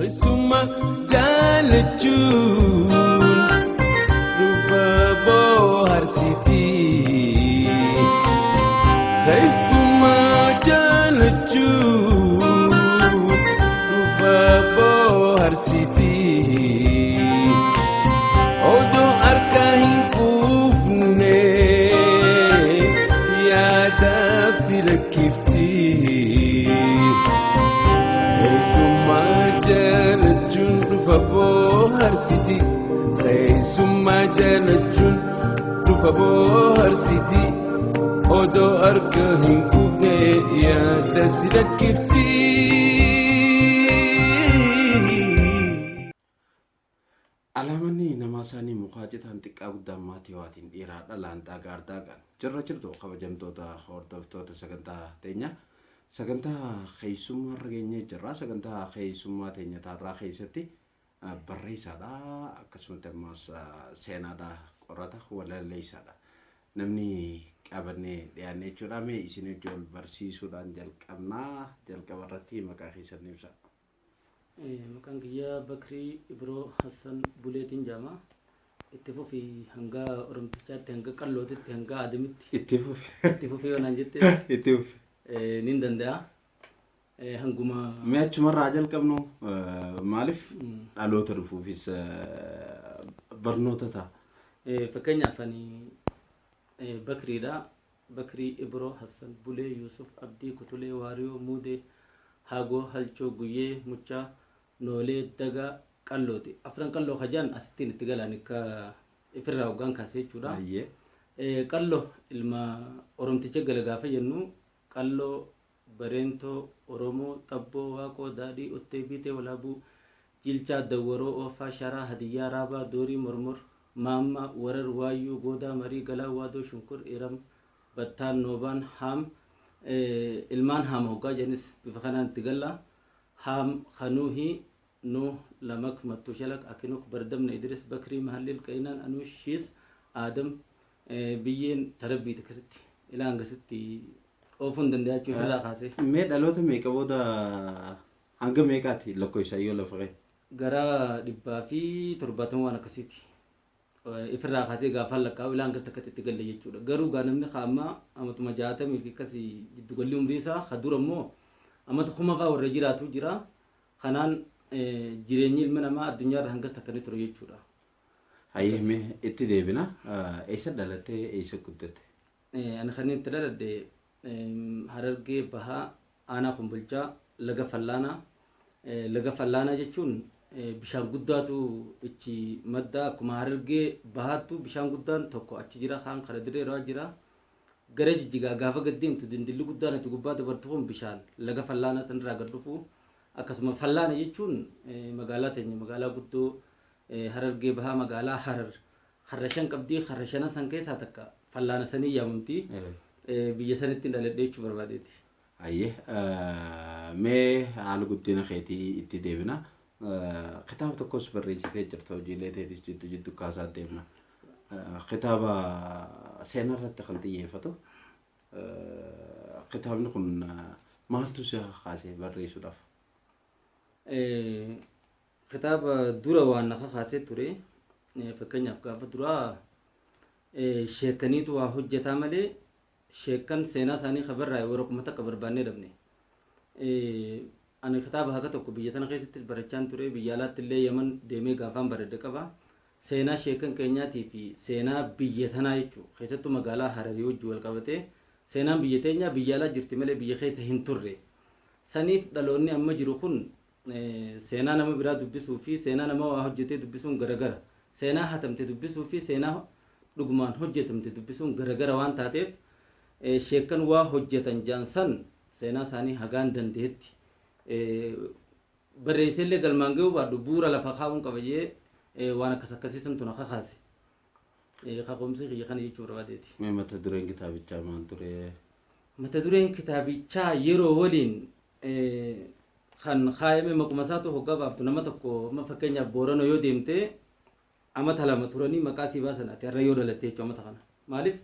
Keessummaa jaalachuun dhufa bohaarsitii. Keessummaa jaalachuun dhufa bohaarsitii. Odoo harka hin quufne yaadaaf si lakkifti. Keessummaa jaalachuun dhufa bohaarsiti. Keessummaa jaalachuun dhufa bohaarsiti. Odoo harka hin quufne yaadaaf si lakkifti. Alaamanni namaa isaanii mukaa citaan xiqqaa guddaan maatii waatiin dhiiraa dhalaan xaagaa ardaaqan jirra jirtu kabajamtoota hordoftoota sagantaa teenya sagantaa keessummaa irra geenyee jirra. Sagantaa keessummaa teenya taarraa keessatti barreessaadha, akkasumatti ammas seenaadha qorata, walalleessaadha namni qabannee dhiyaanne jechuudha. Mee isin wajjin wal barsiisuudhaan jalqabnaa. Jalqaba irratti maqaa keessan ibsa. Maqaan kiyyaa Bakrii Ibroo Hassan Buleetiin jedhama. Itti fufi hanga Oromtichaatti, hanga Qallootitti, hanga Adamitti. Itti fufi. Itti fufi yoo naan jette. Itti fufi. Nin danda'a. Hanguma. Mee achumarraa jalqabnu, maaliif dhaloota dhufuufis barnoota ta'a. Fakkeenyaaf ani Bakriidha. Bakrii Ibroo Hassan Bulee Yuusuf Abdii Kutulee Waariyoo Muudee Haagoo Halchoo Guyyee Muchaa Noolee Dagaa Qallooti. Afran Qalloo kajaan asittiin itti galaan akka ifirraa hoggaan kaase jechuudha. Qalloo ilma Oromticha gala gaafa jennu Qalloo, Bareentoo, Oromoo, Xabboo, Waaqoo, Daadhii, Ottee, Biitee, Walaabuu, Jilchaa, Dawwaroo, Oofaa, Sharaa, Hadiyyaa, Raabaa, Doorii, Mormor, Maammaa, Warar, Waayyuu, Goodaa, Marii, Galaan, Waadoo, Shunkur, Iram, Battaan, Noobaan, Haam, ilmaan Haam hoggaa jedhanis bifa kanaan itti galla. Haam, Kanuuhii, Nuh, Lamak, Mattushalak, Akinuk, Bardamna, Idris, Bakrii, Mahallil, Qaynaan, Anuush, Shiis, Aadam, biyyeen tarabbiiti akkasitti ilaa hangasitti oofuu hin danda'a jechuudha ofirraa kaasee. Mee dhaloota meeqa booda, hanga meeqaati lakkoofsa yoo lafa ka'e? Gara 170 waan akkasiiti. Ifirraa kaasee gaafaan lakkaa'u ilaa hangas takkatti itti galle jechuudha. Garuu gaa namni kaa'ammaa amatuma 60 fi akkasii jiddu galli umrii isaa ka dura immoo amata 1000 fa'aa warra jiraatu jira. Kanaan jireenyi ilma namaa addunyaarra hangas takka ni ture jechuudha. Hayyee, mee itti deebina. Eessa dhalattee, eessa guddatte? Ani kan itti dhaladhe Harargee Bahaa, Aanaa Kombolchaa, Laga Fallaanaa. Laga Fallaanaa jechuun bishaan guddaatu ichi madda. Akkuma Harargee Bahaattu bishaan guddaan tokko achi jira, kaan kara Dirree Dhawaa jira. Gara Jijjigaa gaafa gad deemtu dindilli guddaan achi gubbaa dabartu kun bishaan Laga Fallaanaa sanirraa gad dhufu. Akkasuma Fallaana jechuun magaalaa teenya, magaalaa guddoo Harargee Bahaa, magaalaa Harar karra shan qabdii, karra shanan san keessaa takka Fallaana sanii yaamamti. Biyya sanitti dhaladhe jechuu barbaadeeti. Hayyee, mee haala guddina keetii itti deebina. Kitaaba tokkos barreessitee jirta, hojiilee teetis jiddu jiddu kaasaa deemna. Kitaaba seenaa irratti kan xiyyeeffatu. Kitaabni kun maaltu si kakaase barreessuudhaaf? Kitaaba dura waan na kakaasee ture, fakkeenyaaf gaafa duraa sheekaniitu waa hojjetaa malee sheekan seenaa isaanii ka barraa'e waraquma takka barbaannee dhabne. Ani kitaaba haga tokko biyya tana keessatti barachaan ture, biyya alaatti illee Yaman deemee gaafaan baradhe qaba. Seenaa sheekan keenyaatii fi seenaa biyya tanaa jechuudha. Keessattuu magaalaa Hararii wajjin wal qabatee seenaan biyya teenyaa biyya alaa jirti malee biyya keessa hin turre. Saniif dhaloonni amma jiru kun seenaa nama biraa dubbisuu fi seenaa nama waa hojjetee dubbisuun garagara. Seenaa hatamte dubbisuu fi seenaa dhugumaan hojjetamte dubbisuun garagara waan taateef, sheekkan waa hojjetan jedhan san seenaa isaanii hagaan dandeetti barreesseellee galmaan ga'uu baadhu bu'uura lafa kaa'uun qaba jee waan akkas akkasii santu na kakaase. Kaka'umsi kiyya kana jechuu barbaadeeti. Mee mata dureen kitaabichaa maal ture? Mata dureen kitaabichaa yeroo waliin kan kaayame maquma isaatu hoggaa baaftu nama tokko amma fakkeenyaaf Boorana yoo deemte amata 2 turanii maqaa sii baasan, ati har'a yoo dhalatte jechuudha amata kana. Maaliif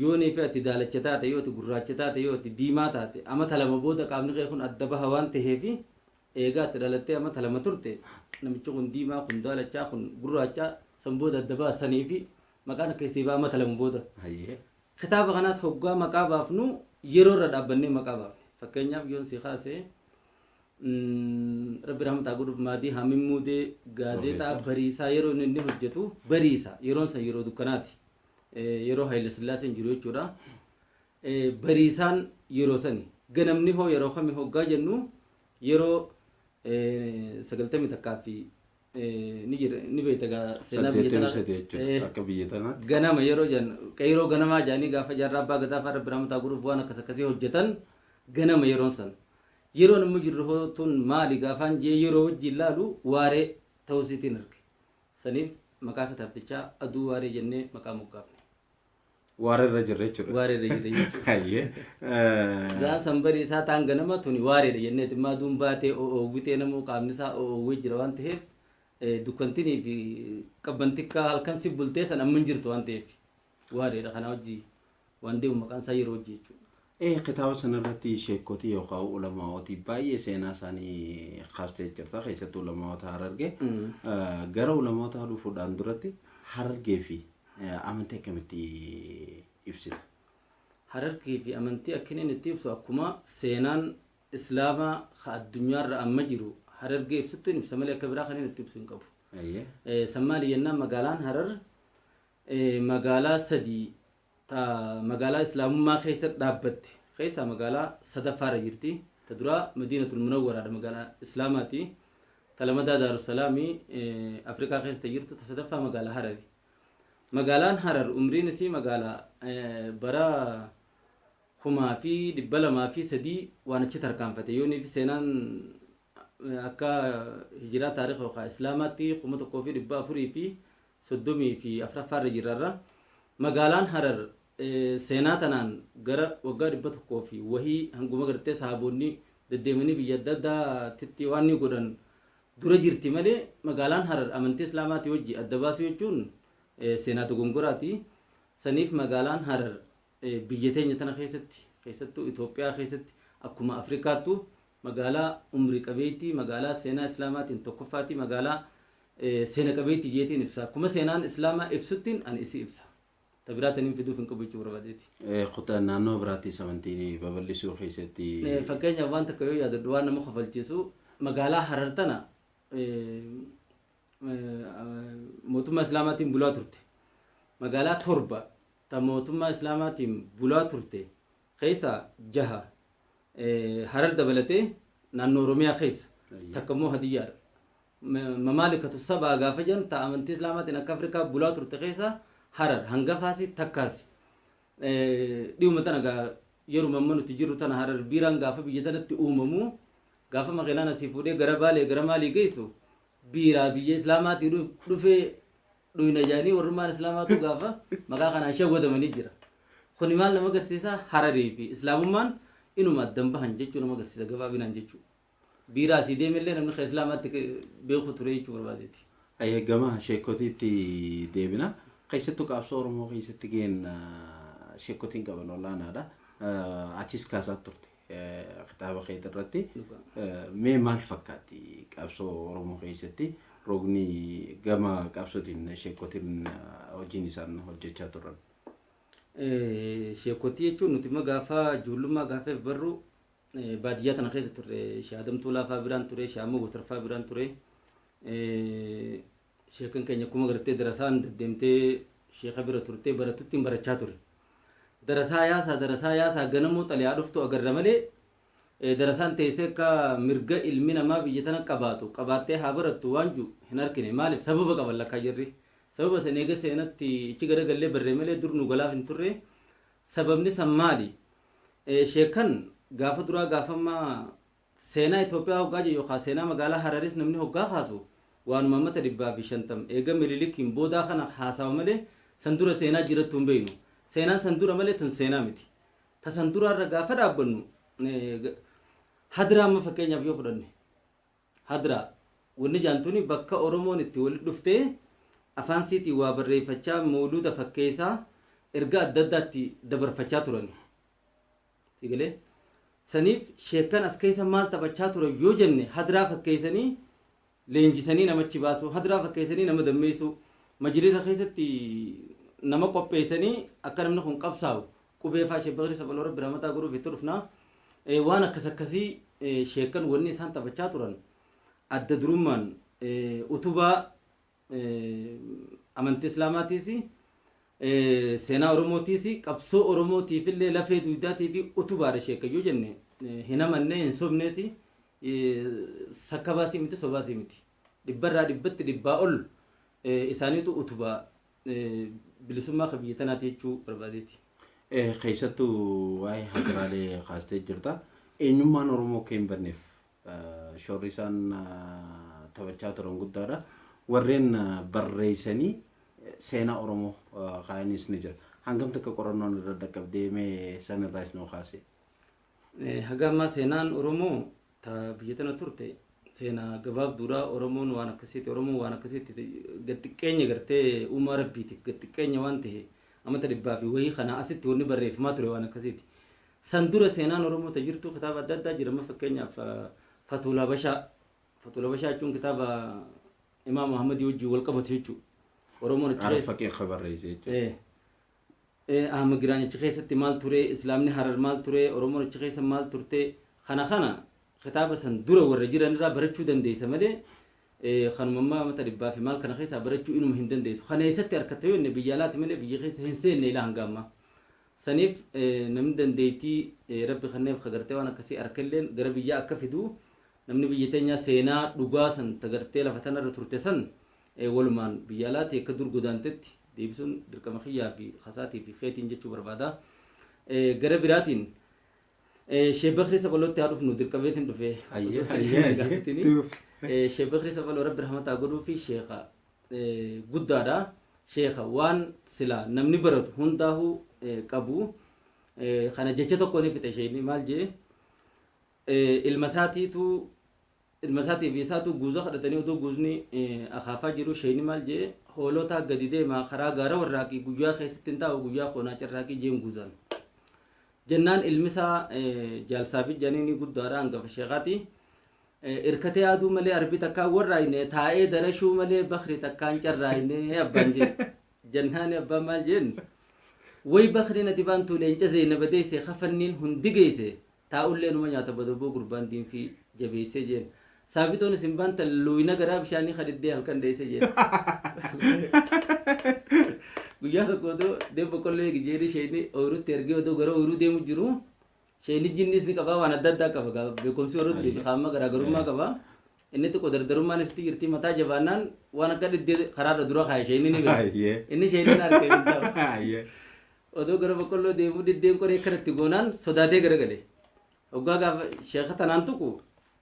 yoonii fi ati daalacha taate, yoo ati gurraacha taate, yoo ati diimaa taate, amata 2 booda qaamni kee kun adda baha waan ta'eefi. Eegaa itti dhalattee amata 2 turte namichi kun diimaa kun daalachaa kun gurraachaa san booda adda baasanii fi maqaan akka isii ba'a amata 2 booda. Kitaaba kanaas hoggaa maqaa baafnu yeroo irra dhaabbannee maqaa baafne. Fakkeenyaaf yoon si kaase Rabbi rahmata haa godhuuf Maadii Haamin Muudee gaazeexaa Bariisaa yeroo inni hojjetu Bariisa yeroon san yeroo dukkanaati. Yeroo Haayile Sillaaseen jiru jechuudha. Bariisaan yeroo sani. Ganamni hoo yeroo kami hoggaa jennu yeroo 91 fi ni jira ni beekta gaa seenaa biyya tanaa. 83 jechuudha akka biyya tanaatti. Ganama yeroo jedhan qeyroo ganamaa jedhanii gaafa jaarraa abbaa gadaa fa'aa rabbi rahmataa godhuuf waan akkas akkasii hojjetan ganama yeroon san. Yeroon immoo jirru hoo tun maali gaafaan jee yeroo wajjin laalu waaree ta'uu isiitiin arge. Saniif maqaa kitaabtichaa aduu waaree jennee maqaa moggaafne. Waareerra jirra jechuudha. Waareerra jirra jechuudha. Hayyee. Zaan sanbarii isaa taan ganama tuni waareedha jenneeti immoo aduun baatee o'oowwitee namuu qaamni isaa o'oowwee jira waan ta'eef dukkantinii fi qabbantikkaa halkan si bultee san amma hin jirtu waan ta'eef waareedha kanaa hojii waan deemu maqaan isaa yeroo hojii jechuudha. Kitaaba sanarratti sheekotii yookaan ulamaa'otii baay'ee seenaa isaanii kaastee jirta keessattuu ulamaa'ota Harargee. Gara ulamaa'otaa dhufuudhaan duratti Harargee fi Amantii akkamitti ibsita? Harargee fi amantii akkin inni itti ibsu akkuma seenaan Islaamaa ka addunyaarra amma jiru Harargee ibsuttuun ibsa malee akka biraa kan inni itti ibsu hin qabu. San maali jennaan magaalaan Harar magaalaa sadii ta magaalaa Islaamummaa keessa dhaabbatte keessaa magaalaa sadaffaarra jirti. Ta duraa Madiinatul Munawwaraadha magaalaa Islaamaati. Ta lamadaa Daarussalaami Afrikaa keessa ta jirtu ta sadaffaa magaalaa Harari. Magaalaan Harar umriin isii magaalaa bara 2203 waan achi tarkaanfate. Yoonii fi seenaan akka hijiraa taarikha yookaan Islaamaatti 1434ffaa irra jirra irra. Magaalaan Harar seenaa tanaan gara waggaa 100 fi wahii hanguma gartee sahaboonni deddeemanii biyya adda addaatitti waan ni godhan dura jirti malee magaalaan Harar amantii Islaamaatii wajji adda baasuu jechuun seenaa dogongoraati. Saniif magaalaan Harar biyya teenya tana keessatti keessattuu Itoophiyaa keessatti akkuma Afrikaattu magaalaa umri qabeettii magaalaa seenaa Islaamaatiin tokkoffaati magaalaa seena qabeettii jeetiin ibsa. Akkuma seenaan Islaamaa ibsuttiin ani isii ibsa. Ta biraa taniin fiduuf hin qabu jechuu barbaadeeti. Kutaa naannoo biraattis amantiin babal'isuu keessatti. Fakkeenyaaf waan takka yoo yaadadhu waan nama kofalchiisu magaalaa Harar tana mootummaa Islaamaatiin bulaa turte. Magaalaa torba ta mootummaa Islaamaatiin bulaa turte keessaa jaha Harar dabalatee naannoo Oromiyaa keessa takka immoo Hadiyyaadha. Mamaalikatu sabaa gaafa jedhan ta amantii Islaamaatiin akka Afrikaa bulaa turte keessaa Harar hangafaasi takkaasi. Dhiyuma tana gaa yeruma amma nuti jirru tana Harar biiraan gaafa biyya tanatti uumamu gaafa makiinaan asii fuudhee gara Baalee gara maalii geessu biiraa biyya Islaamaatii dhufee dhuyna jedhanii warrummaan Islaamaatu gaafa maqaa kanaan shawwadamanii jira. Kuni maal nama agarsiisa? Hararii fi Islaamummaan inuma addan bahan jechuu nama agarsiisa gabaabinaan jechuudha. Biiraa asii deemellee namni kan Islaamaatti beeku ture jechuu barbaadeeti. Hayyee gama sheekkotiitti deebina. Keessattuu qabsoo Oromoo keessatti gaheen sheekkotiin qaban olaanaadha. Atis kaasaa turte kitaaba keetii irratti. Mee maal fakkaatti qabsoo Oromoo keessatti rogni gama qabsootiin sheekkotiin hojiin isaan hojjechaa turan? Sheekkotii jechuun nuti immoo gaafa ijoollummaa gaafa barru baadiyyaa tana keessa turre. Shee Adam Tuulaa faa biraan ture, Shee Ammoo Gotar faa biraan ture. Sheekan keenya akkuma gartee darasaan deddeemtee sheeka bira turtee barattutti hin barachaa ture. Darasaa yaasaa darasaa yaasaa ganamoo xaliyaa dhuftu agarra malee darasaan teessee akka mirga ilmi namaa biyya tana qabaatu qabaattee haa barattu waan jiru hin argine. Maaliif sababa qaban lakkaa jirri. Sababa san eega seenatti ichi garagallee barree malee dur nu galaaf hin turre. Sababni san maali? Sheekkan gaafa duraa gaafa amma seenaa Itoophiyaa hoggaa jedhu yookaan seenaa magaalaa Hararis namni hoggaa kaasu waanuma amata 150 eega Minilikiin boodaa kana haasawa malee san dura seenaa jirattuu hin beeknu. Seenaan san dura malee tun seenaa miti. Ta san duraarra gaafa dhaabbannu Hadiraa amma fakkeenyaaf yoo fudhanne Hadraa wanni jedhan tuni bakka Oromoon itti walitti dhuftee afaan siitiin waa barreeffachaa mawluuda fakkeessaa ergaa adda addaa itti dabarfachaa turani. Si galee? Saniif sheekkan as keessa maal taphachaa ture yoo jenne, hadraa fakkeessanii leenjisanii namachi baasuu, hadraa fakkeessanii nama dammeessuu, majlisa keessatti nama qopheessanii akka namni kun qabsaa'u qubee faa Sheek Bakrii Saphaloo Rabbi rahmataa godhuuf itti dhufna. Waan akkas akkasii sheekkan wanni isaan taphachaa turan adda durummaan utubaa amantii Islaamaatiis, seenaa Oromootiis, qabsoo Oromootiifillee lafee duydaatii fi utubaadha sheekkan yoo jenne hin amanne, hin sobnees, sakkabaasii miti, sobaasii miti. Dhibbarraa dhibbatti dhibbaa ol isaaniitu utubaa bilisummaa kan biyya tanaati jechuu barbaadeeti. Keessattuu waa'ee hadraalee kaastee jirta. Eenyummaan Oromoo akka hin banneef shoorri isaan taphachaa turan guddaadha. Warreen barreessanii seenaa Oromoo kaayanis ni jira. Hangam takka qorannoon irra dhaqqabdee mee san irraas nuu kaase? Haga ammaa seenaan Oromoo ta biyya tana turte seenaa gabaabduudha. Oromoon waan akkasiiti. Oromoon waan akkasiitti gad xiqqeenya gartee uumaa Rabbiitiif gad xiqqeenya waan ta'e amata dhibbaa fi wayii kana asitti wanni barreeffamaa ture waan akkasiiti. San dura seenaan Oromoo ta jirtu kitaaba adda addaa jira. Amma fakkeenyaaf Fatuul Habashaa. Fatuul Habashaa jechuun kitaaba Imaam Ahmadii wajjin wal qabatu jechuudha. Oromoon achi Arab keessa Faqii akka barreesse jechuudha. Ahmad Giraany achi keessatti maal ture, Islaamni Harar maal ture, Oromoon achi keessa maal turte, kana kitaaba san dura warra jiran irraa barachuu dandeessa malee kanuma ammaa amata dhibbaa fi maal kana keessaa barachuu inuma hin dandeessu. Kana eessatti arkatta yoo jenne biyya alaati malee biyya keessa hin seenne ilaa hanga ammaa. Saniif namni dandeettii Rabbi kenneef ka gartee waan akkasii arkelleen gara biyyaa akka fidu, namni biyya teenyaa seenaa dhugaa san ta gartee lafa tanarra turte san walumaan biyya alaatii akka dur godaantetti deebisuun dirqama kiyyaa fi kasaatii fi keetiin jechuu barbaada. Gara biraatiin Sheek Bakrii Saphalootti haa dhufnu, dirqameetiin dhufe. Ayyee, ayyee, ayyee. Gaafatini. Sheek Bakrii Saphaloo Rabbi rahmataa godhuu fi sheeka guddaadha. Sheeka waan sila namni baratu hundaahuu qabu. Kana jecha tokko ni fixe sheekni maal jee, ilma isaatiitu, ilma isaatii fi isaatu guuza kadhatanii, otoo guuzni akaafaa jiru sheekni maal jee, hoolotaa gadi deemaa karaa gaara warraaqii, guyyaa keessatti hin taa'u, guyyaa koonaa carraaqii jeen guuzaan. Jennaan ilmi isaa jaalsaafi janiini guddaadha, hangafa sheekaati. Irkatee aduu malee arbi takkaan warraayne, taa'ee darashuu malee bakri takkaan carraayne abbaan jeen. Jennaan abbaan maal jeen, way bakriin ati baantuu leenca Zeynaba deesse kafanniin hundi geesse, taa'ullee numa nyaata badoboo gurbaan diinfii jabeessee jeen. Saabitoon isin baantan luuyna garaa bishaanii kadiddee halkan deesse jeen. Guyyaa tokko otoo deem boqqolloo eegi jeeni sheeyni ooyiruutti ergee, otoo gara ooyiruu deemu jiru, sheeyni jinniis ni qabaa, waan adda addaa qaba, beekumsi warra durii fi kaamma garaagarummaa qaba. Inni xiqqoo dardarummaan isitti jirti, mataa jabaannaan waan akka dhiddee karaarra dura kaa'e sheeyni ni beeka. Inni sheeyni na harka hin ta'u. Odoo gara boqqolloo deemuu diddeen qoree akkanatti goonaan sodaatee garagale. Hoggaa gaafa sheeka tanaan tuqu,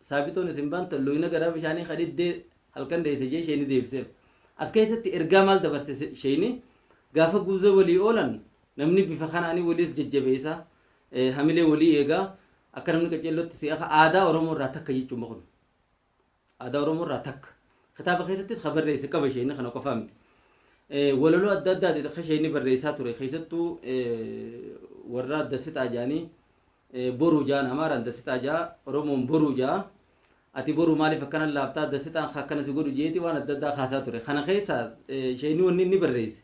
saabitoon isin baantan luyna garaa bishaanii ka diddee halkan deesse jee sheeyni deebiseef. As keessatti ergaa maal dabarse sheeyni? Gaafa guuzoo walii oolan namni bifa kanaanii waliis jajjabeessa, hamilee walii eegaa, akka namni qaceellootti si'a aadaa Oromoo irraa takka jechuudha kun. Aadaa Oromoo irraa takka. Kitaaba keessattis ka barreesse qaba isheen, kana qofaa miti. Walaloo adda addaati ka isheen barreessaa ture, keessattuu warra Dassitaa jedhanii boruu jedhan, Amaaraan Dassitaa jedha, Oromoon boruu jedha. Ati boruu maaliif akkana laaftaa, Dassitaan akkana si godhu jeeti waan adda addaa kaasaa ture. Kana keessa isheen wanni inni barreesse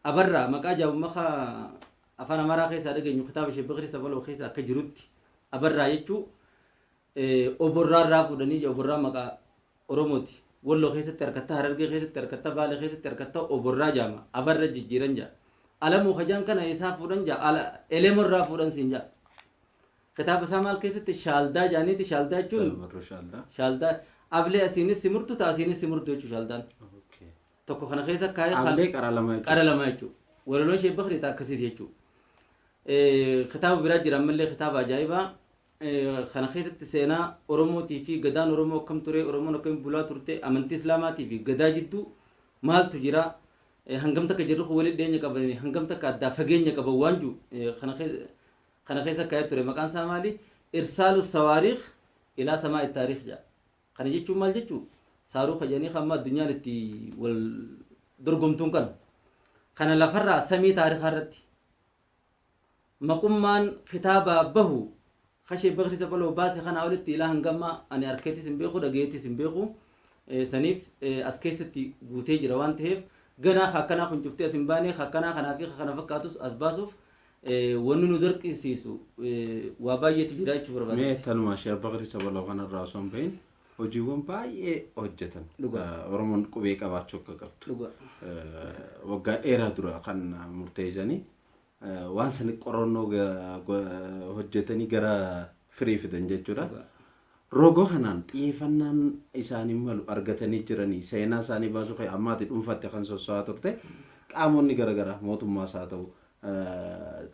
Abarraa maqaa jaabummaa afaan Amaaraa keessaa dhageenyu, kitaaba ishee Bakrii Sabaloo keessa akka jirutti Abarraa jechuu Oborraa irraa fuudhanii jira. Oborraa maqaa Oromooti. Walloo keessatti harkatta, Harargee keessatti harkatta, Baale keessatti harkatta Oborraa jaama. Abarra jijjiiran jaa. Alamuu kajaan kana isaa fuudhan jaa. Elemo irraa fuudhan siin jaa. Kitaaba isaa maal keessatti Shaaldaa jaaniiti. Shaaldaa jechuun Barruu Shaaldaa. Shaaldaa. Ablee asiinis si murtu, ta asiinis si murtu jechuudha Shaaldaan. Tokko kana keessa kaayee Ablee qara lama jechuudha. Qara lama jechuudha. Walaloon ishee Bakrii ta akkasiiti jechuudha. Kitaaba biraa jira ammallee, kitaaba ajaa'ibaa. Kana keessatti seenaa Oromootii fi gadaan Oromoo akkam ture, Oromoon akkamiin bulaa turte, amantii Islaamaatii fi gadaa jidduu maaltu jira, hangam takka jirri kun walitti dhiyeenya qaban, hangam takka addaa fageenya qaban waan jiru kana keessa kaa'ee ture. Maqaan isaa maali? Irsaalu Sawaariikh ilaa Samaa'i Taariikh jedha. Kana jechuun maal jechuu? Saaruu kajanii hamma addunyaan itti wal dorgomtuun kana. Kana lafarraa samii taarikaa irratti maqummaan kitaabaa bahu. Ka Sheek Bakrii Saphaloo baase kanaa olitti ilaa hanga ammaa ani arkeetis hin beeku, dhagayeetis hin beeku. Saniif as keessatti guutee jira waan ta'eef ganaa ka akkanaa kun cuftee as hin baane, ka akkanaa kanaa fi ka kana fakkaatus as baasuuf wanni nu dirqisiisu waa baay'eetu jira jechuu Mee barbaadeeti. tanuma Sheekh Bakrii Saphaloo kanarraa osoo hin bahin hojiiwwan baay'ee hojjetan. Dhugaa. Oromoon qubee qabaachuu akka qabdu. Dhugaa. Waggaa dheeraa dura kan murteessanii waan sani qorannoo hojjetanii gara firii fidan jechuudha. Dhugaa. Roga kanaan xiyyeeffannaan isaanii malu argatanii jiranii seenaa isaanii baasuu kee ammaati dhuunfaatti kan sosso'aa turte qaamonni garaagaraa mootummaas haa ta'u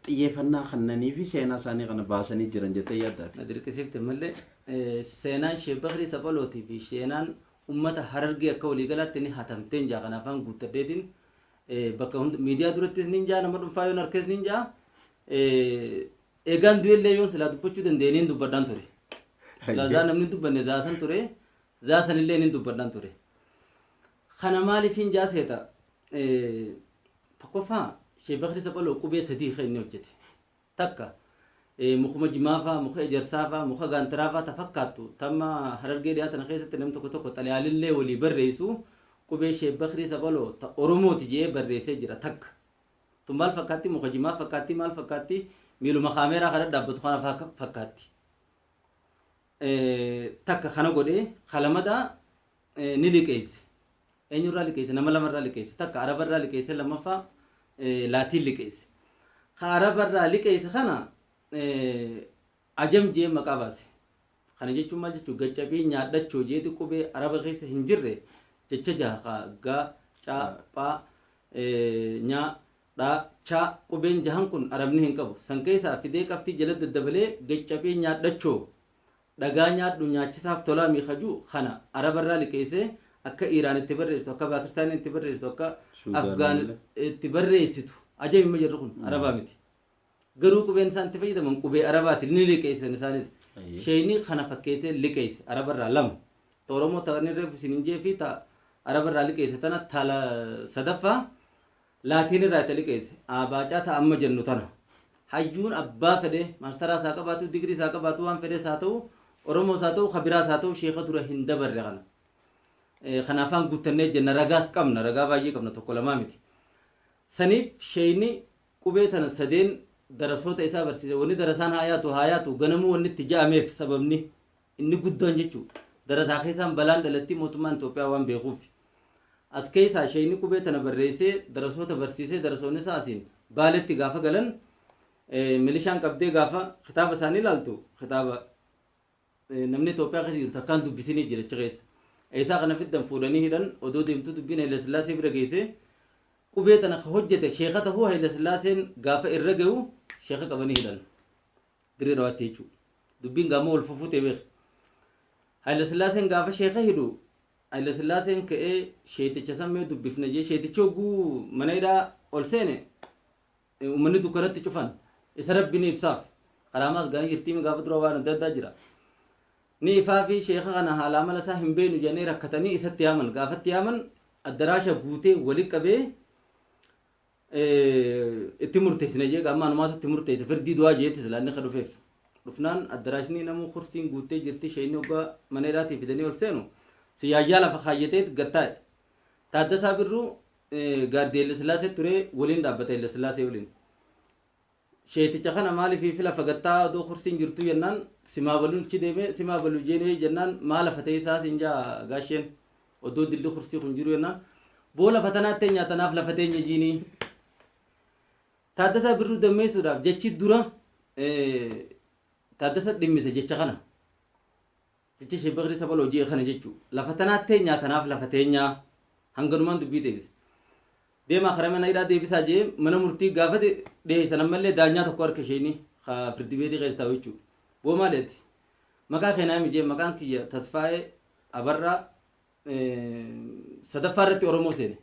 xiyyeeffannaa kannanii fi seenaa isaanii kana baasanii jiran jettee yaaddaati. Na dirqisiifte malee seenaan Sheek Bakrii Saphalootii fi seenaan ummata Harargee akka waliigalaatti ni hatamteen jaa kana afaan guuttadheetiin bakka hunda miidiyaa durattis nin jaa, nama dhuunfaa yoon harkees nin jaa, eegaan du'ellee yoon silaa dubbachuu danda'e nin dubbadhaan ture. Silaa zaa namni hin dubbanne zaa san ture, zaa sanillee nin dubbadhaan ture. Kana maaliif hin jaa seeta? Tokkoffaa, Sheek Bakrii Saphaloo qubee sadii kan inni hojjete. Takka mukuma jimaa faa, muka ejersaa faa, muka gaantiraa faa ta fakkaattu tamma Harargee dhiyaa tana keessatti namni tokko tokko xalayaalillee walii barreessu qubee Sheek Bakrii Saphaloo ta Oromooti je'ee barreessee jira takka. Tun maal fakkaatti? Muka jimaa fakkaatti, maal fakkaatti? Miiluma kaameeraa ka dhadhaabbatu kana faa fakkaatti. Takka kana godhee ka lamadaa ni liqeesse. Eenyurraa liqeesse? Nama lamarraa liqeesse. Takka Arabarraa liqeesse, lammaffaa Laatiin liqeesse. Ka Arabarraa liqeesse kana Ajam jee maqaa baase. Kana jechuun maal jechuu? Gaccabii nyaadhachoo jeeti qubee Araba keessa hin jirre jecha jaha ka ga, ca, pha, nya, dha, cha qubeen jahan kun Arabni hin qabu. San keessaa fidee qaftii jala daddabalee gaccabii nyaadhachoo dhagaa nyaadhu nyaachisaaf tolaa mii ka ju kana Arabarraa liqeessee akka Iiraan itti barreessitu, akka Paakistaanin itti barreessitu, akka Afgaan itti barreessitu. Ajab imma jarri kun Arabaa miti. Garuu qubeen isaan itti fayyadaman qubee Arabaati, ni liqeessan isaanis. Sheeyni kana fakkeessee liqeesse Arabarraa lama. Ta Oromoo ta inni reefu isin hin jee fi ta Arabarraa liqeesse tana ta sadaffaa Laatiin irraa itti liqeesse. Aabaacaa ta amma jennu tana. Hayyuun abbaa fedhe maastaraas haa qabaatu, digiriis haa qabaatu, waan fedhes haa ta'u, Oromoos haa ta'u, ka biraas haa ta'u, sheeka dura hin dabarre kana. Kana afaan guuttannee jenna, ragaas qabna, ragaa baay'ee qabna, tokko lamaa miti. Saniif sheeyni qubee tana sadeen darasoota isaa barsiise. Wanni darasaan haa yaatu haa yaatu ganamuu wanni itti ja'ameef sababni inni guddaan jechuu darasaa keessaan balaan dhalatti mootummaan Itoophiyaa waan beekuuf. As keessaa sheeyni qubee tana barreessee darasoota barsiisee darasoonni isaa asiin Baaletti gaafa galan milishaan qabdee gaafa kitaaba isaanii ilaaltu kitaaba namni Itoophiyaa keessa jiru takkaan dubbisinii jira achi keessa. Eessaa kana fiddan? Fuudhanii hidhan. Odoo deemtuu dubbiin Haile Sillaasee bira geessee qubee tana ka hojjete sheeka tahuu Haile Sillaaseen gaafa irra gahu sheeka qabanii hidhan. Dirree Dhawaatti jechuudha. Dubbiin gaama wal fufuutee beeka. Haile Sillaaseen gaafa sheeka hidhu Haile Sillaaseen ka'ee sheeticha san mee dubbifna jee sheetichi hogguu mana hidhaa ol seene uummanni dukkanatti cufan isa Rabbi ni ibsaaf. Karaamaas gaanii jirtiimi gaafa dura waan adda addaa jira. Ni ifaa fi sheeka kana haala amala isaa hin beeknu jedhanii rakkatanii isatti yaaman. Gaafatti yaaman addaraasha guutee wali qabee itti murteessine jee amma anumaatu itti murteesse firdii du'aa jeetti silaa inni ka dhufeef. Dhufnaan addaraashni namuu kursiin guuttee jirti, sheekni hoggaa mana hidhaatii fidanii ol seenu siyaayyaa lafa kaayyatee gad taa'e. Taaddasaa Birruu gaardii Haile Sillaasee ture waliin dhaabbata Haile Sillaasee waliin. Sheeticha kana maaliif fi lafa gad taa'aa odoo kursiin jirtuu jennaan simaa baluun achi deemee simaa baluu jeenee jennaan maa lafa teessaa siin jaa gaasheen odoo dilli kursii kun jiru jennaan boo lafa tanaa teenya tanaaf lafa teenya jiinii. Taaddasaa Birruu dammeessuudhaaf jechi dura Taaddasa dhimmise jecha kana. Jecha Sheek Bakrii Saphaloo je'e kana jechuu. Lafa tanaa teenyaa tanaaf lafa teenyaa. Hanganumaan dubbii deebise. Deemaa kara mana hidhaa deebisaa je'ee mana murtii gaafa dhiyeessan ammallee daanyaa tokko harka isheeni ka firdi beetii keessa taa'u jechuu. Boo maali ati? Maqaa kee naa himi je'e, maqaan kiyya Tasfaayee Abarraa sadaffaa irratti Oromoo seene.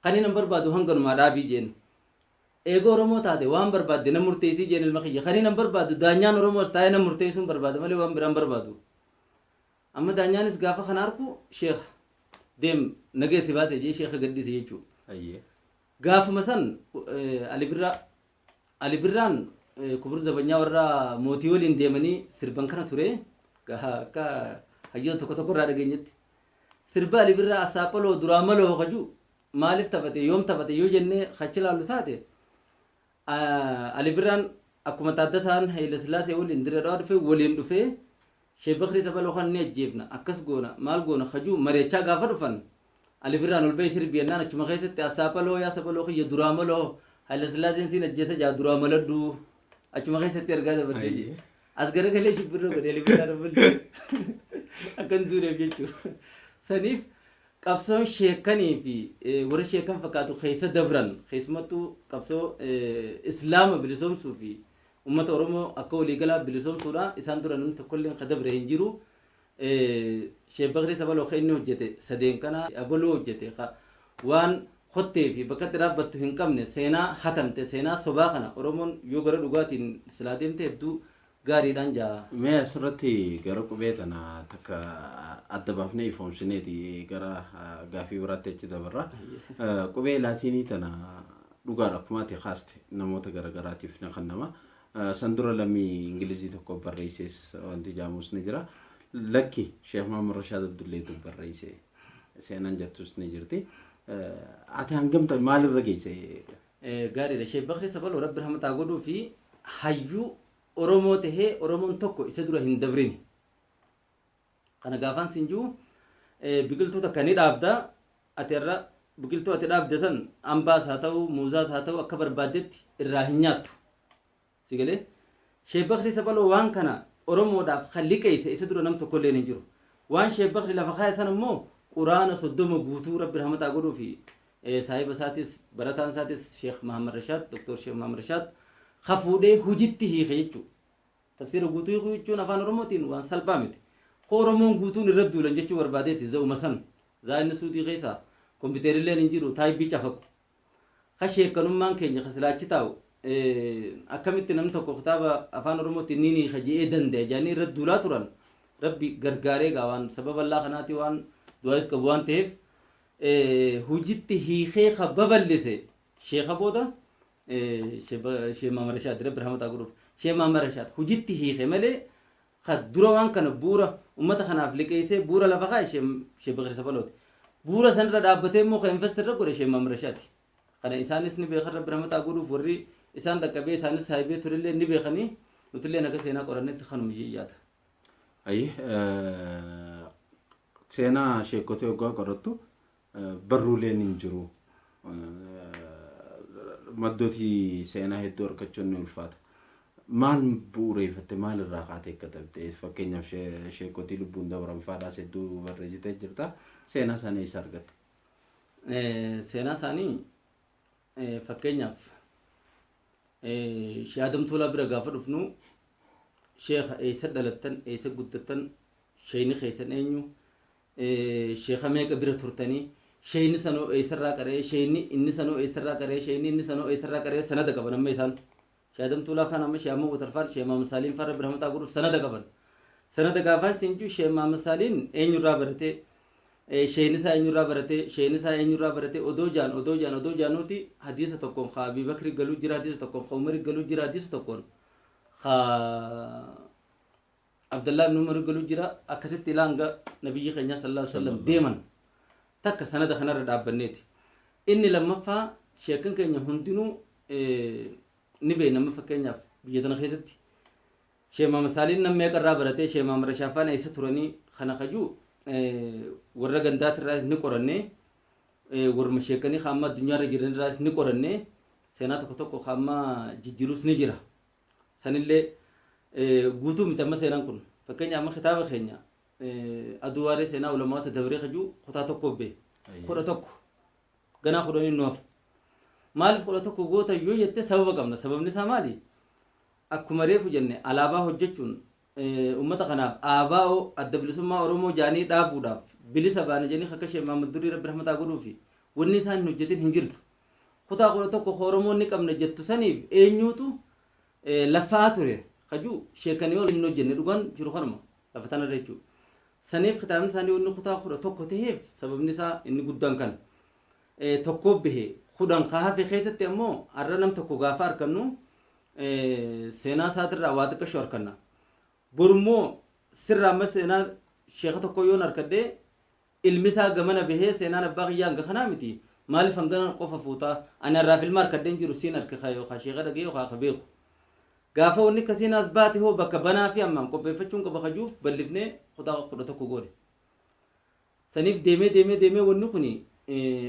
Kanin an barbaadu hanganumaa dhaabii je'en. Eega Oromoo taate waan barbaadde na murteessii jeen ilma kiyya. Kanin an barbaadu daanyaan Oromoo as taa'ee na murteessuun barbaada malee waan biraan barbaadu. Amma daanyaanis gaafa kana arku sheekha deem nagee si baase jee sheekha gaddise jechuudha. Gaafuma san Ali Birraa Ali Birraan Kubur Zabanyaa warra mootii waliin deemanii sirban kana ture akka hayyoota tokko tokko irraa dhageenyetti. Sirba Ali Birraa Assaaphaloo duraa maloo kaju maaliif taphate, yoom taphate yoo jennee kachi ilaallu taate, Ali Birraan akkuma Taaddasaan Hayila Sillaasee waliin Dirree Dhawaa dhufee waliin dhufee Sheek Bakrii Sabaloo kan ni ajjeefna, akkas goona, maal goona kajuu mari'achaa gaafa dhufan, Ali Birraan ol ba'ee sirbi jennaan achuma keessatti Assaaphaloo yaa Sabaloo kiyya duraa maloo Hayila Sillaaseen siin ajjeesa jaa duraa maladhu achuma keessatti ergaa dabarsee jedhe. As garagalee shibbirroo godhe Ali Birraan ammallee akka hin duuneef jechuudha. Saniif qabsoon sheekanii fi warra sheekan fakkaatu keessa dabran, keessumattuu qabsoo Islaama bilisoomsuu fi ummata Oromoo akka waliigalaa bilisoomsuudha. Isaan dura namni tokkolleen ka dabre hin jiru. Sheek Bakrii Sabaloo ka inni hojjete sadeen kana abaluu hojjete ka waan kottee fi bakka itti dhaabbattu hin qabne, seenaa hatamte, seenaa sobaa kana Oromoon yoo gara dhugaatiin silaa deemte hedduu gaariidhaan jaa. Mee asirratti gara qubee tana takka adda baafnee ifoomsineeti gara gaafii biraatti achi dabarra. Qubee laatiinii tana dhugaadha akkuma ati kaaste namoota garagaraatiif ni kennama. San dura lammii Ingilizii tokko barreessees wanti jaamus ni jira. Lakki Sheekh Mahammad Rashaad Abdulleetu barreesse seenaan jettus ni jirti. Ati hangamta maalirra geesse? Gaariidha. Sheekh Bakrii Sabaloo Rabbi rahmataa godhuu fi hayyuu Oromoo tahee Oromoon tokko isa dura hin dabrini. Kana gaafaan siin jiru, biqiltuu takka ni dhaabda, ati irra biqiltuu ati dhaabde san ambaas haa ta'u muuzaas haa ta'u akka barbaaddetti irraa hin nyaattu. Si galee? Sheekh Bakrii Saphaloo waan kana Oromoodhaaf kan liqeesse isa dura nam tokkolleen hin jiru. Waan Sheekh Bakri lafa kaa'e sana immoo Quraana 30 guutuu Rabbi rahmataa godhuu fi saahiba isaatis barataan isaatis Sheekh Mahammad Rashaad, Doktor Sheekh Mahammad Rashaad ka fuudhee hujitti hiike jechuudha. Tafsiira guutuu hiikuu jechuun afaan Oromootiin waan salphaa miti. Ko Oromoon guutuun irra duulan jechuu barbaadeeti za'uma san. Zaa inni suudii keessa kompiiterilleen hin jiru taayipii cafaqu. Ka sheekkanummaan keenya ka silaa achi taa'u akkamitti namni tokko kitaaba afaan Oromootiin ni hiika je'ee danda'a jedhanii irra duulaa turan, Rabbi gargaaree gaa waan sababa allaa kanaati waan du'aayis qabu waan ta'eef hujitti hiikee ka babal'ise sheeka booda Sheekh Mahamad Rashaad, Rabbi rahmata haa godhuuf. Sheekh Mahamad Rashaad hujitti hiike malee ka dura waan kana bu'uura ummata kanaaf liqeessee bu'uura lafa kaa'e Sheekh Bakri Sabalooti. Bu'uura sanirra dhaabbatee immoo ka invest irra godhe Sheekh Mahamad Rashaadi. Kana isaanis ni beekan, Rabbi rahmata haa godhuuf, warri isaan dhaqqabee isaanis saahibee turellee ni beekanii, nutillee akka seenaa qorannetti kanuma yaada. Ayi, seenaa sheekotee hoggaa qorattu barruuleen hin jiru. Maddootii seenaa hedduu argachuun ni ulfaata. Maal bu'uureeffatte, maal irraa kaatee katabde? Fakkeenyaaf sheekotii lubbuun dabran faadhaas hedduu barreessitee jirta. Seenaa isaanii eessa argatte? Seenaa isaanii fakkeenyaaf Sheekh Adam Tuulaa bira gaafa dhufnu, sheekha eessa dhalattan, eessa guddattan, sheekni keessan eenyu, sheeka meeqa bira turtanii, sheekni sanoo eessarraa qara'ee, sheekni inni sanoo eessarraa qara'ee, sheekni inni sanoo eessarraa qara'ee, sanada qaban amma isaan. Sheekh Adam Tuulaa faan amma Sheekh Ahmad Watar faan Sheekh Mahamad Saaliin faan Rabbi rahmataa godhuuf sanada qaban. Sanada gaafaan siin jiru Sheekh Mahamad Saaliin eenyurraa baratee, sheekni isaa eenyurraa baratee, sheekni isaa eenyurraa baratee, odoo jaan odoo jaan odoo jaanuuti hadiisa tokkoon ka Abii Bakri galuu jira, hadiisa tokkoon ka Umari galuu jira, hadiisa tokkoon ka Abdallah ibn Umar galuu jira, akkasitti ilaa hanga nabiyyi keenya sallallahu alaihi wasallam deeman takka sanada kanarra dhaabbanneeti. Inni lammaffaa sheekan keenya hundinuu ni beekna. Amma fakkeenyaaf biyya tana keessatti Sheekh Mahamad Saaliin nam meeqa irraa baratee, Sheekh Mahamad Rashaafaan eessa turanii kana kajuu warra gandaatirraas ni qorannee, warruma sheekanii ka amma addunyaarra jiranirraas ni qorannee, seenaa tokko tokko ka amma jijjiirus ni jira. Sanillee guutuu miti amma seenaan kun. Fakkeenyaaf amma kitaaba keenya aduu waaree seenaa ulamaata dabree kajuu kutaa tokko bee 11 ganaa 10 nu hafa. Maaliif 11 goota yoo jette sababa qabna. Sababni isaa maali? Akkuma reefu jenne alaabaa hojjechuun uummata kanaaf ABO, Adda Bilisummaa Oromoo jaanii dhaabuudhaaf bilisa baane jedhanii akka Sheekh Mahammad Durii Rabbi rahmataa godhuu fi wanni isaan hin hojjetin hin jirtu. Kutaa 11 ka Oromoon ni qabna jettu saniif eenyuutu laffa'aa ture kajuu sheekanii ol hin hojjenne, dhugaan jiru kanuma lafa tanarra jechuudha. Saniif kitaabni isaanii wanni kutaa 11 ta'eef sababni isaa inni guddaan kana. Tokkoo bahe 10 ka hafe keessatti ammoo har'a nam tokko gaafa argannu Seenaa isaatirraa waa xiqqasho harkanna. Borummoo sirraa amma seenaa sheeka tokko yoon harkadhee, ilmi isaa gamana bahee, seenaan abbaa kiyyaa hanga kanaa miti, maaliif hangana qofa fuutaa? Ani har'aaf ilma harkadheen jiru siin harka yookaan sheeka dhagee yookaan ka beeku. Gaafa wanni akkasiin as baate hoo bakka banaa fi ammaan qopheeffachuun qaba kajuuf bal'ifnee kutaa 11 goone. Saniif deemee deemee deemee wanni kuni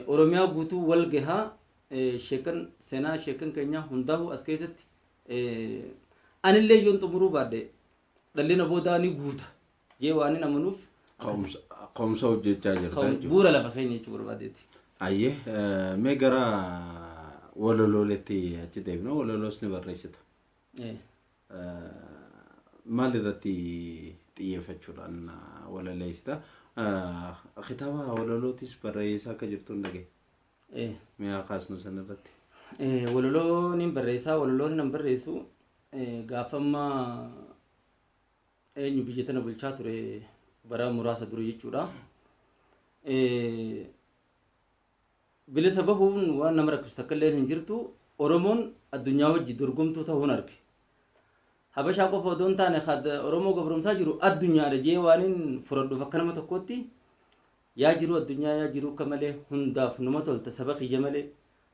Oromiyaa guutuu wal gahaa, sheekan seenaa sheekan keenyaa hundaa'u as keessatti anillee yoon xumuruu baadhe dhalli na boodaa ni guuta jee waan hin amanuuf. Ka'umsa hojjechaa jirta jechuudha. Bu'uura lafa keenya jechuu barbaadeeti. Ayyee, mee gara walalooletti achi deemna. Walaloos ni barreessita. Maal irratti xiyyeeffachuudhaan walaleessita? Kitaaba walalootis barreessaa akka jirtu hin dhagaye. Mee haa kaasnu san irratti. Walaloo niin barreessaa. Walaloon nan barreessu gaafa amma eenyu biyya tana bulchaa ture bara muraasa dura jechuudha. Bilisa bahuun waan nama rakkisu takka illee hin jirtu. Oromoon addunyaa wajji dorgomtuu ta'uun arge. Habashaa qofa odoo hin taane Oromoo gabromsaa jiru addunyaadha jee waan hin fudhadhuuf akka nama tokkootti, yaa jiruu addunyaa, yaa jiruu akka malee hundaaf numa tolta saba kiyya malee,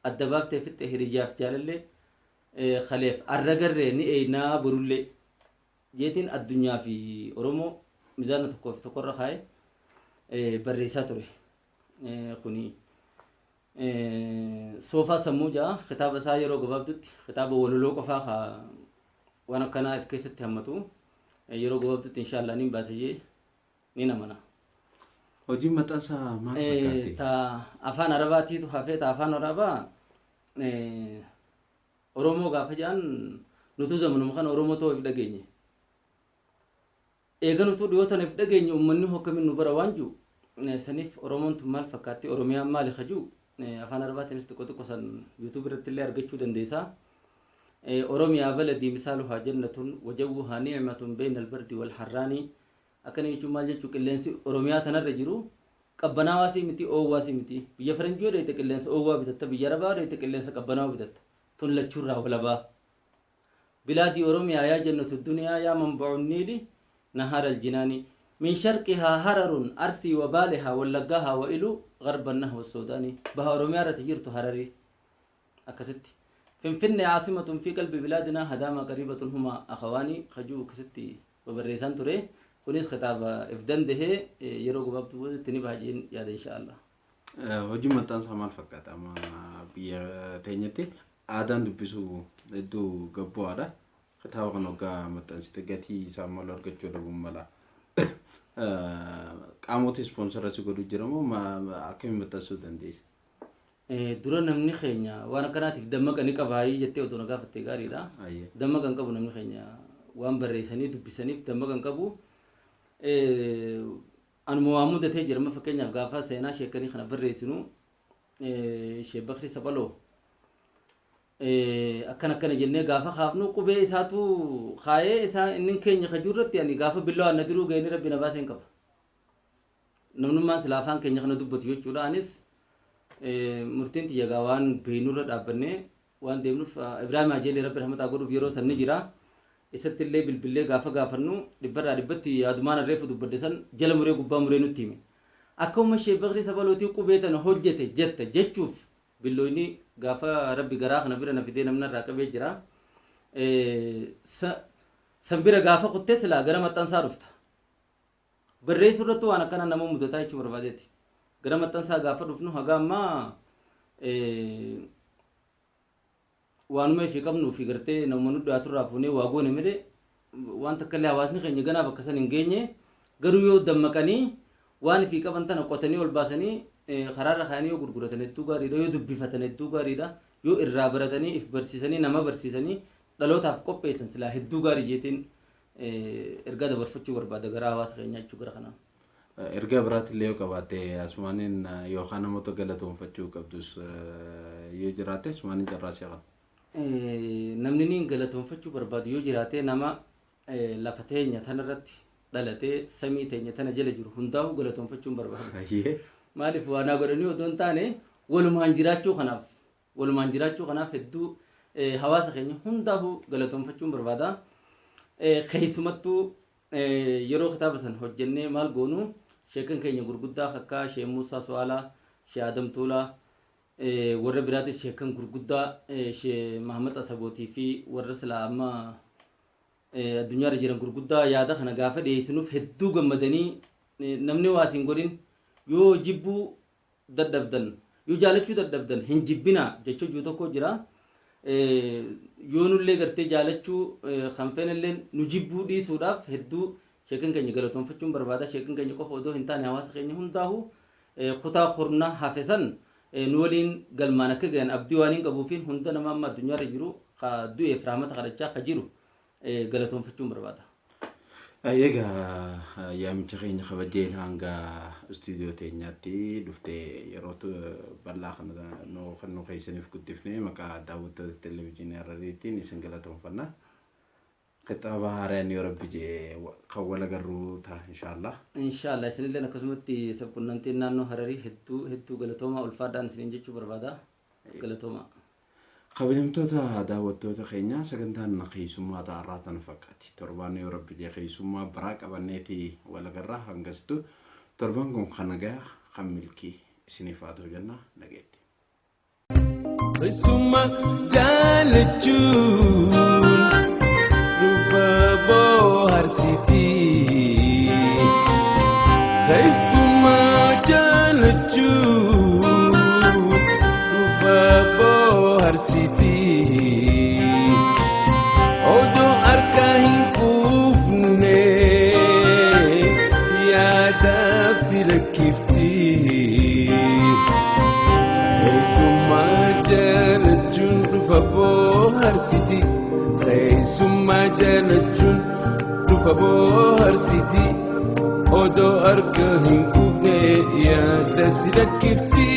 adda baaftee fixxe hiriyyaaf jaalallee, kaleef arra garree ni eeynaa borullee jeetiin addunyaa fi Oromoo mizaana tokkoo fi tokkorra kaa'ee barreessaa ture. Kuni Soofaa Sammuu ja'a. Kitaaba isaa yeroo gabaabdutti, kitaaba walaloo qofaa ka waan akkanaa if keessatti hammatu, yeroo gabaabdutti inshaallah niin baasa jee niin amana. Hojiin maxxansaa maal fakkaatti? Ta afaan Arabaatiitu hafee. Ta afaan Arabaa, Oromoo gaafa jedhan nutuu zamanuma kana Oromoo ta'uu if dhageenye. Eega nutuu dhiyoo tana if dhageenye, ummanni hoo akkamiin nu bara waan jiru saniif, Oromoon tun maal fakkaatti, Oromiyaan maali ka jiru afaan Arabaatiinis xiqqo xiqqo san YouTube irratti illee argachuu dandeessa. Oromiyaa baladii misaaluhaa jannatun wajawwuhaa ni'matun beeyna albardi wal harraanii. Akkana jechuun maal jechuu? Qilleensi Oromiyaa tanarra jiru qabbanaawaa miti, oowwaa miti. Biyya faranjii yoo dheeyte qilleensa oowwaa bitatta, biyya Arabaa yoo dheeyte qilleensa qabbanaawaa bitatta. Tun lachuurraa walabaa. بلادي أوروميا يا جنة الدنيا يا منبع النيل نهر الجنان، من شرقها هرر أرسي وبالها ولقاها وإلو غرب النهو السوداني. بها أوروميا رتجرت هرري أكستي. فنفن عاصمة في قلب بلادنا، هداما قريبة هما أخواني خجو كستي وبريسان تري. kunis kitaaba if dandahee yeroo gabaabduu boodatti ni baha jeen yaada, insha Allah. Hojiin maxxansaa maal fakkaata? Amma biyya teenyatti aadaan dubbisuu hedduu gabbu'aadha. Kitaaba kana waggaa maxxansite gatii isaa malu argachuu dhabuun mala. Qaamota sponsor si godhu jira moo akkamiin maxxansuu dandeessa? Dura namni keenya waan akkanaatiif dammaqa ni qabaayii jettee otoo na gaafattee gaariidha. Dammaqa hin qabu namni keenya, waan barreessanii dubbisaniif dammaqa hin qabu. Anuma waa mudatee jira. Amma fakkeenyaaf gaafa seenaa sheekanii kana barreessinu, Sheek Bakrii Saphaloo akkana akkana jennee gaafa kaafnu, qubee isaatu kaayee isaa inni keenya kajuu irratti ani gaafa billoo na diruu ga'anii rabbi na baasee hin qaba. Namnummaan silaa afaan keenya kana dubbatu jechuudha. Anis murtiin tiyya gaa waan beeynurra dhaabbannee waan deemnuuf, Ibraahim Hajeelee rabbi rahmataa godhuuf yeroo san ni jira. Isatti illee bilbillee gaafa gaafannu dhibbarraa dhibbatti yaadumaan harreefu dubbadde san jala muree gubbaa muree nutti hime. Akkuma Sheek Bakrii Sabalootii qubee tana hojjete jetta jechuuf billooyni gaafa rabbi garaa kana bira na fidee namni irraa qabee jira. San bira gaafa kuttee silaa gara maxxansaa dhufta. Barreessuu irratti waan akkana nama mudataa jechuu barbaadeeti. Gara maxxansaa gaafa dhufnu haga ammaa waanuma ifii qabnuu fi gartee nama nu dhiyaatu irraa fuunee waa goone malee waan takka illee hawaasni keenya ganaa bakka san hin geenye. Garuu yoo dammaqanii waan ifii qaban tana qotanii ol baasanii karaarra kaayanii yoo gurguratan hedduu gaariidha, yoo dubbifatan hedduu gaariidha, yoo irraa baratanii if barsiisanii nama barsiisanii dhalootaaf qopheessan silaa hedduu gaarii jeetiin ergaa dabarfachuu barbaada gara hawaasa keenyaa jechuu gara kanaan. Ergaa biraatti illee yoo qabaatte asumaaniin, yookaan namoota galatoonfachuu qabdus yoo jiraate asumaaniin carraa si qaba. Namni niin galatoonfachuu barbaadu yoo jiraate, nama lafa teenya tanarratti dhalatee samii teenya tana jala jiru hundaa'uu galatoonfachuun barbaada. Maaliif, waa naa godhanii otoo hin taane walumaan jiraachuu kanaaf hedduu. Hawaasa keenya hundaafuu galatoonfachuun barbaada. Keessumattuu yeroo kitaaba san hojjennee maal goonu, sheekan keenya gurguddaa akka Shee Muusaa Su'aalaa, Shee Adam Tuulaa, warra biraatis sheekan gurguddaa Shee Mahamad Asabootii fi warra silaa amma addunyaarra jiran gurguddaa yaada kana gaafa dhiyeessinuuf hedduu gammadanii, namni waa siin godhin yoo jibbuu dadhabdan, yoo jaalachuu dadhabdan hin jibbinaa jechuu jiru tokko jira. Yoo nullee gartee jaalachuu kan feenellee nu jibbuu dhiisuudhaaf hedduu sheekan keenya galatoonfachuun barbaada. Sheekan keenya qofa odoo hin taane hawaasa keenya hundaahu kutaa kurna hafe san nu waliin galmaan akka gahan abdii waan hin qabuufiin hunda nama amma addunyaarra jiru ka du'eef rahmata kadhachaa ka jiru galatoonfachuun barbaada. Egaa yaamicha keenya kabajee hanga istuudiyoo teenyaatti dhuftee yeroo bal'aa kana nu kan nu keessaniif guddifnee maqaa daawwattoota televezyiinii Harariitiin isin galatoonfanna. Kitaaba haaraan yoo Rabbi jee kan wal agarruu ta'a, inshaallah. Inshaallah, isinilleen akkasumatti sabqunnamtiin naannoo Hararii hedduu hedduu galatoomaa, ulfaadhaan isiniin jechuu barbaada. Galatoomaa. Kabajamtoota daawwattoota keenyaa, sagantaan keessummaa ta'arraa tana fakkaati. Torbaan yoo Rabbi jee keessummaa biraa qabanneeti wal agarraa. Hangasittu torban kun kan nagaa kan milkii isiniif haa ta'u jenna, nageetti. Keessummaa jaalachuun dhufa bohaarsiti. Keessummaa jaalachuun dhufa bohaarsiti. Odoo harka hin quufne yaadaaf si lakkifti. Keessummaa jaalachuun dhufa bohaarsiti. Keessummaa jaalachuun dhufa bohaarsiti. Odoo harka hin quufne yaadaaf si lakkifti.